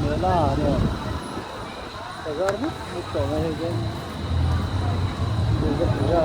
Mela ania bazar mup mup tawh mai hei chuan Durga Puja.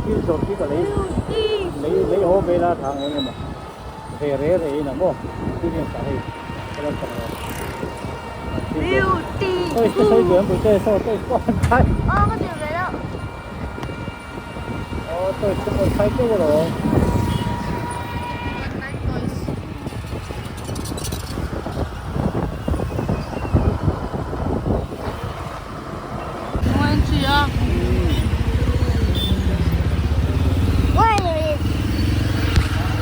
Thil zawrh hi ka lei lei lei haw vel a thang eng emaw ve re re in a maw thil hian sa hei ka lo chak lo toys te sawi duh em puite saw toys pawh an khai Aw toys te pawh khai teuh alawm.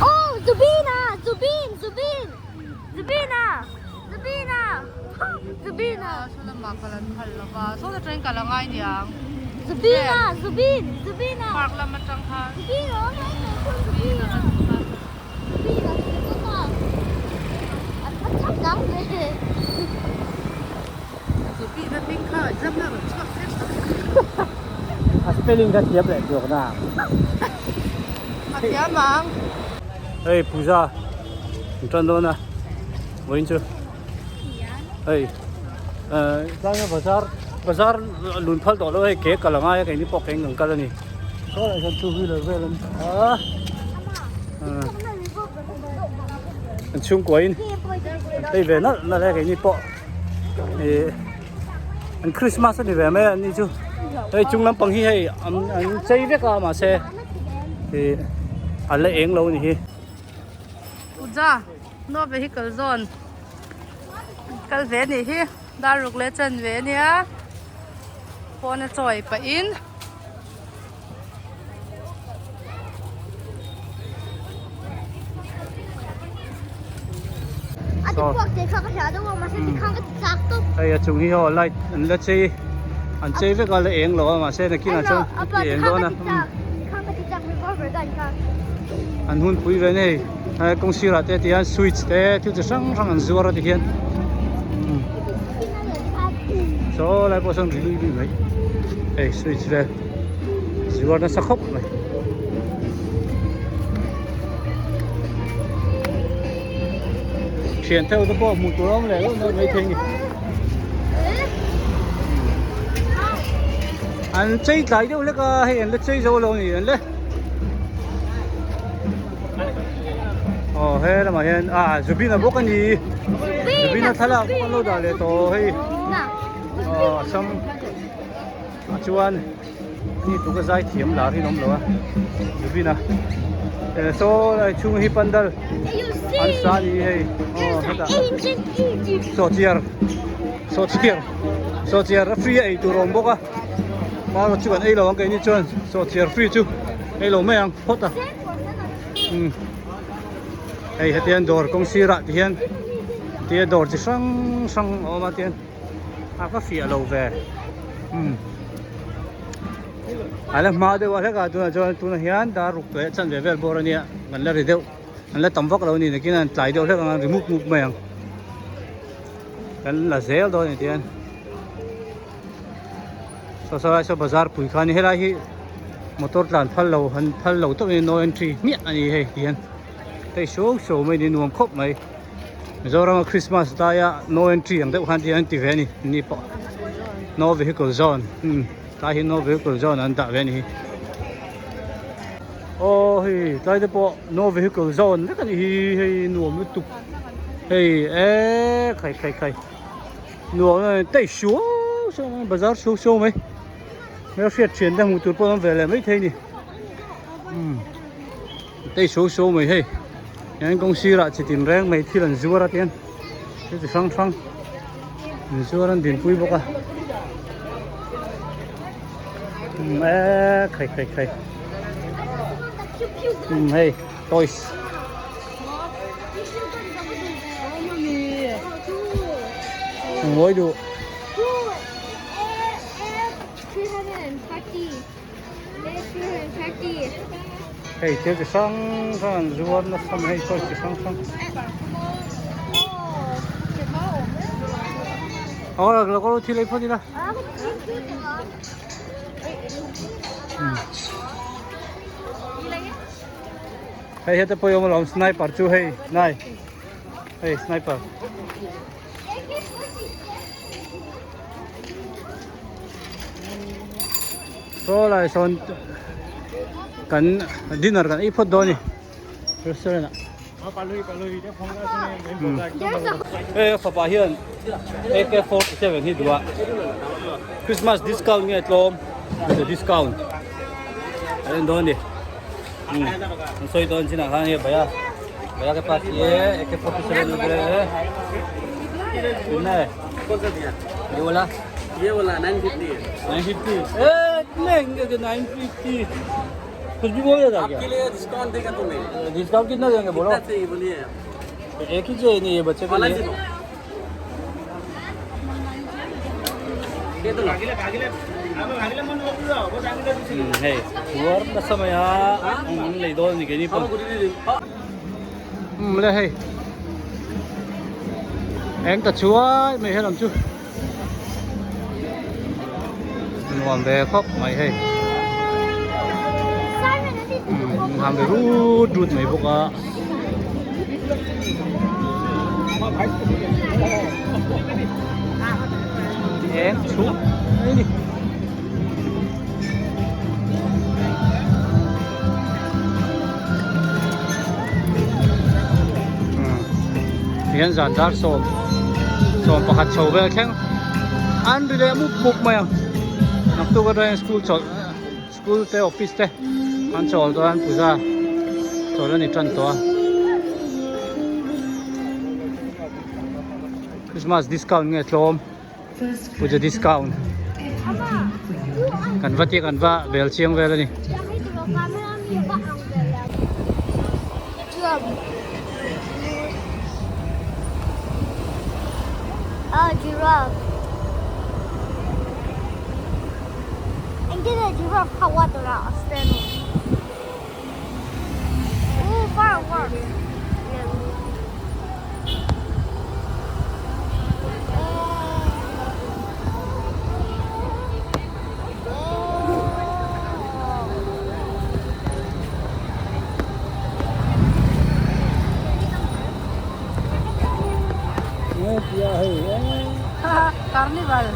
Oh, Zubina, Zubin, Zubin, Zubina, Zubina, Zubina. Zubina, Zubin, Zubina. Park lam atang khan. Zubina, Zubina, Zubina, Zubina. An dang ve. Zubina hming kha exam na rawn chhuak vek. A spelling kha thiam leh duak na. A thiam ang. Hei puja an tan dawn a vawiin chu. Hei eh tlai a bazar bazar lun phal tawh lo hei ke kal a ngai a keini pawh keng kan kal a ni saw lai hian two wheeler vel an a an chhungkua in an phei ve nalh nalh a keini pawh ih an christmas a ni ve mai a ni chu hei chung lampang hi hei an an chei vek a mahse ih a la eng lo a ni hi. Puja no vehicle zone kal ve anih hi dar ruk leh chen ve ania pawn a chawi pah in Hei a chung hi aw light an la chei an chei vek a la eng lo a mahse nakinah chuan a ti eng dawn a an hun pui ve nei hei kawng sirah te tihian switch te thil chi hrang hrang an zuar a tihian saw lai pawh sawn ri lui lui mai hei switch vel zuar nasa khawp mai. Thian theuh te pawh hmuh tur a awm leh deuh deuh maithei a ni. An chei tlai deuh hlek a hei an la chei zo lo a ni an le. Aw he lamah hian ah Zubina bawk a ni. Zubina thlalak bawk an lo dah leh tawh hei. Aw a sam a chuan ni tluk a zai thiam lar hi an awm lo a Zubina eh saw lai chhung hi pandal an sa a ni hei aw hetah sawhchiar sawhchiar sawhchiar a free a ei tur a awm bawk a marawh chu kan ei lo ang keini chuan sawhchiar free chu ei lo mai ang phawt a umm hei hetiang dawr kawng sirah ti hian tia dawr chi hrang hrang a awm a tian. A va fiah lo ve umm a la hma deuh a hlek a tunah chuan tunah hian dar ruk leh chanve vel bawr a nia kan la ri deuh an la tam vak lo a ni nakin an tlai deuh hlek ang an ri mup mup mai ang kan la zel dawn a ni tihian saw saw lai saw bazar pui kha a ni helai hi motor tlan phal lo han phal lo tawp a ni no entry hmiah a ni hei tihian hei suau suau mai a ni nuam khawp mai. Mizorama Christmas laia no entry ang deuh khan ti an ti ve a ni ni pawh no vehicle zone umm tlai hi no vehicle zone an dah ve a ni hi aw hei tlai te pawh no vehicle zone vek a ni hi hei nuam lutuk hei eee khai khai khai nuam em em tei suau suau mai bazar suau suau mai hmel hriat thian te hmuh tur pawh an awm ve leh maithei a ni umm. Tei so so mai hei hian kawng sirah chi tin reng mai thil an zuar a tian thil chi hrang hrang an zuar an dinpui bawk a umm eee khai khai khai umm hei toys. Ngawi duh. Hei thil chi hrang hrang an zuar nasa mai hei toys chi hrang hrang. Aw lo kal thil ei phawt ila. Hei heta pawh i awm alawm sniper chu hei nai hei sniper. Saw lai sawn kan dinner kan ei phawt dawn a ni restaurant ah. Hei a fapa hian AK47 hi duh a Christmas discount nge tlawm with a discount a en dawn a ni an sawi dawn chinah khan hei bhaiya bhaiya ke pass ye AK47 कितना है ये वाला ये वाला 950 है 950 ए इतने 950 कुछ भी बोल देता क्या आपके लिए डिस्काउंट देगा तुम्हें डिस्काउंट कितना देंगे बोलो कितना चाहिए बोलिए एक ही चाहिए नहीं ये बच्चे के वाला लिए जी दो दे दो ना Hei chuar nasa mai a an lei dawn a ni keini pawh umm le hei eng ta chuai mai helam chu nuam ve khawp mai hei umm han ve rut rut mai bawk a. Eng chhuk mai a ni. Tihian zan dar sawm sawm pakhat chho vel thleng an ri leh mup mup mai ang naktuk atangin school chawlh school te office te an chawl dawn puja chawl a ni tan tawh a Christmas discount nge tlawm. Puja discount kan va tia kan va bel chiang vel a ni. Carnival.